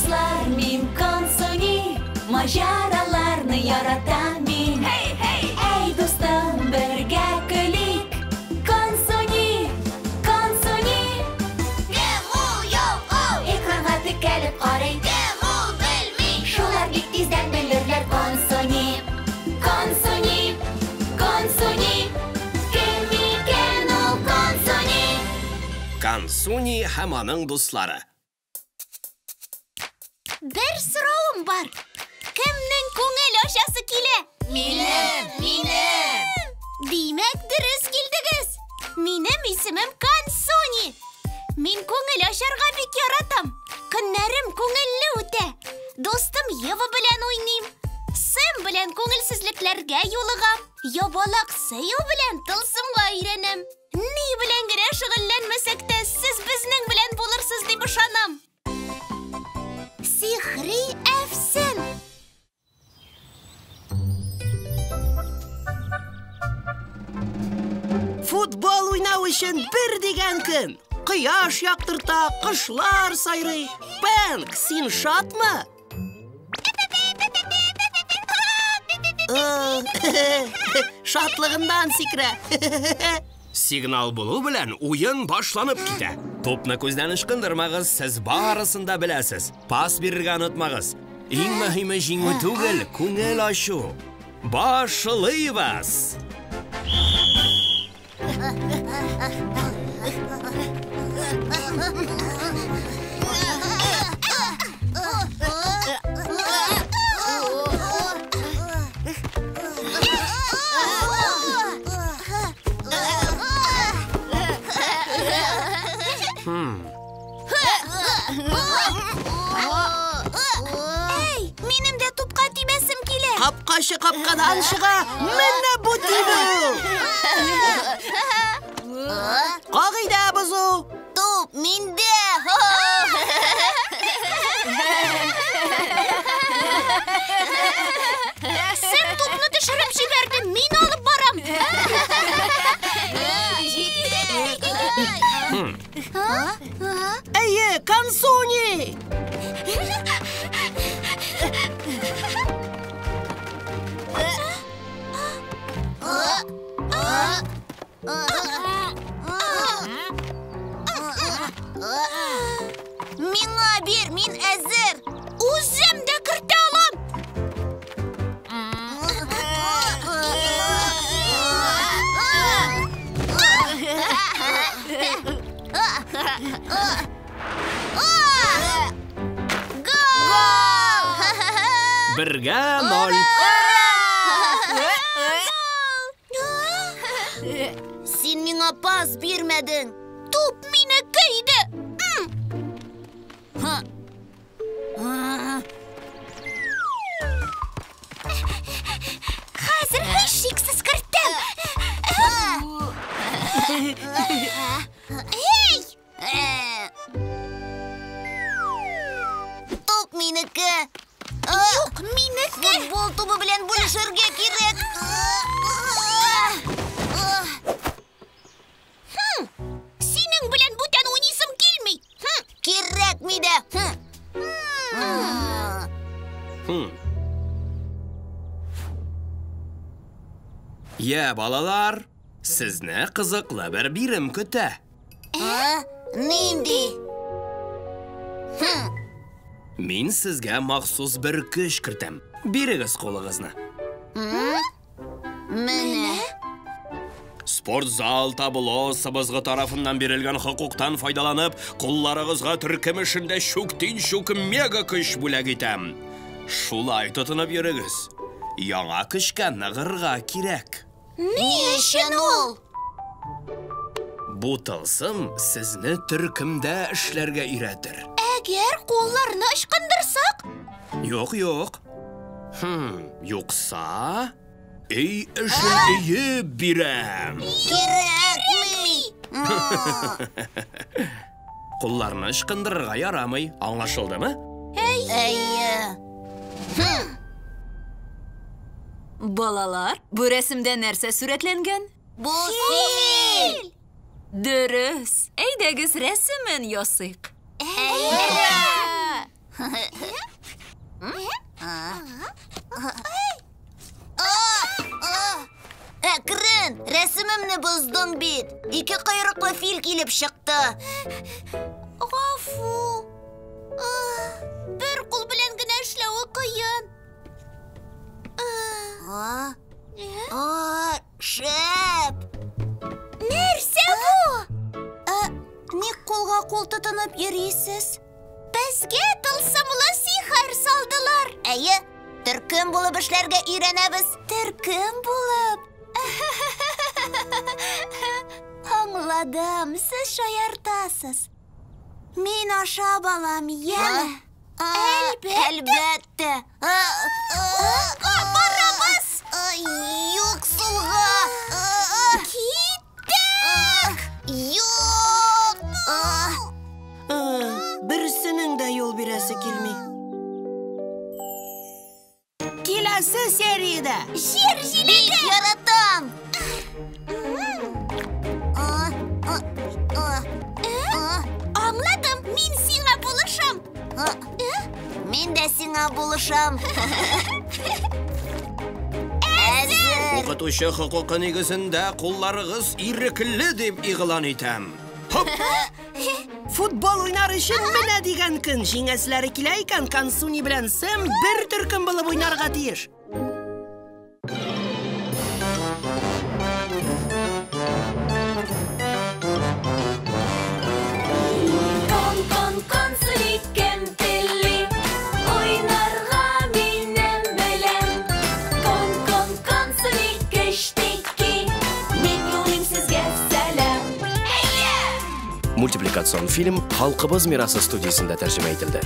дуслар, мин Консуни, маҗараларны яратам мин. Hey, hey! Әй, дустым, бергә көлик. Консуни, Консуни. Кем ул, юк ул? Экранга текәлеп карый. Кем ул, белми. Шулар бик тиздән белерләр. Консуни, Консуни, Консуни. Кем икән ул Консуни? Консуни һәм аның дуслары. Бер соравым бар. Кемнең күңел ачасы килә? Минем, минем. Димәк, дөрес килдегез. Минем исемем Консуни. Мин күңел ачарга бик яратам. Көннәрем күңелле үтә. Дустым Ева белән уйныйм. Сэм белән күңелсезлекләргә юлыгам. Ябалак Сэйо белән тылсымга өйрәнәм. Ни белән генә шөгыльләнмәсәк тә, сез безнең белән булырсыз дип ышанам. Сихри әфсен. Футбол уйнау өчен бер дигән көн. Кояш яктырта, кошлар сайрый. Пэнк, син шатмы? Шатлыгыннан сикерә. Сигнал булу белән уен башланып китә. Тупны күздән ычкындырмагыз, сез барысын да беләсез. Пас бирергә онытмагыз. Иң мөһиме җиңү түгел, күңел ачу. Башлыйбыз! Әй, минем дә тупка тибәсем килә. Капкачы капкадан чыга. Менә бу тибү! Кагыйдә бозу. Туп миндә. Сэм тупны төшереп җибәрде, мин алып барам. Әйе, Консуни! Миңа бир, мин әзер. Үзем дә кертә алам. Гол! Бергә ноль. Син миңа пас бирмәдең. Туп минеке иде. Хәзер һичшиксез кертәм. Эй! Туп минеке. Юк, минеке. Футбол тубы белән бүлешергә кирәк. Синең белән бүтән уйныйсым килми. Кирәкми дә. Йә, балалар, сезне кызыклы бер бирем көтә. Нинди? Мин сезгә махсус бер көч кертәм. Бирегез кулыгызны. Менә. Спортзал табло сыбызгы тарафыннан бирелгән хокуктан файдаланып, кулларыгызга төркем эшендә чүктин-чүк мега көч бүләк итәм. Шулай тотынып йөрегез. Яңа көчкә ныгырга кирәк. Ни өчен ул? Бу тылсым сезне төркемдә эшләргә өйрәтер. Әгәр кулларны ычкындырсак? Юк, юк. Юкса, өй эшен өеп бирәм. Кирәкми. Кулларны ычкындырырга ярамый. Аңлашылдымы? Әйе. Балалар, бу рәсемдә нәрсә сурәтләнгән? Бу фил! Дөрес. Әйдәгез рәсемен ясыйк. Әйе! Әкрен, рәсемемне боздың бит. Ике койрыклы фил килеп чыкты. Гафу. Бер кул белән генә эшләве кыен. Шәп! Нәрсә бу? Ник кулга кул тотынып йөрисез? Безгә тылсымлы сихер салдылар. Әйе, төркем булып эшләргә өйрәнәбез. Төркем булып? Аңладым, сез шаяртасыз. Мин ашап алам, яме? Әлбәттә. Әлбәттә. Барабыз. Юк, сулга. Киттек. Юк. Берсенең дә юл бирәсе килми. Киләсе сериядә. Җир җиләге. Бик яратам. Аңладым, мин сиңа булышам. Мин дә сиңа булышам. Әзер. Укытучы хокукы нигезендә кулларыгыз ирекле дип игълан итәм. Хоп! Футбол уйнар өчен менә дигән көн. Җиңәселәре килә икән, Консуни белән Сэм бер төркем булып уйнарга тиеш. Кон, кон, Консуни кем тели? Уйнарга минем белән. Кон, кон, Консуни кечтеки. Мин юлыйм сезгә сәлам. Мультипликацион фильм Халкыбыз мирасы студиясендә тәрҗемә ителде.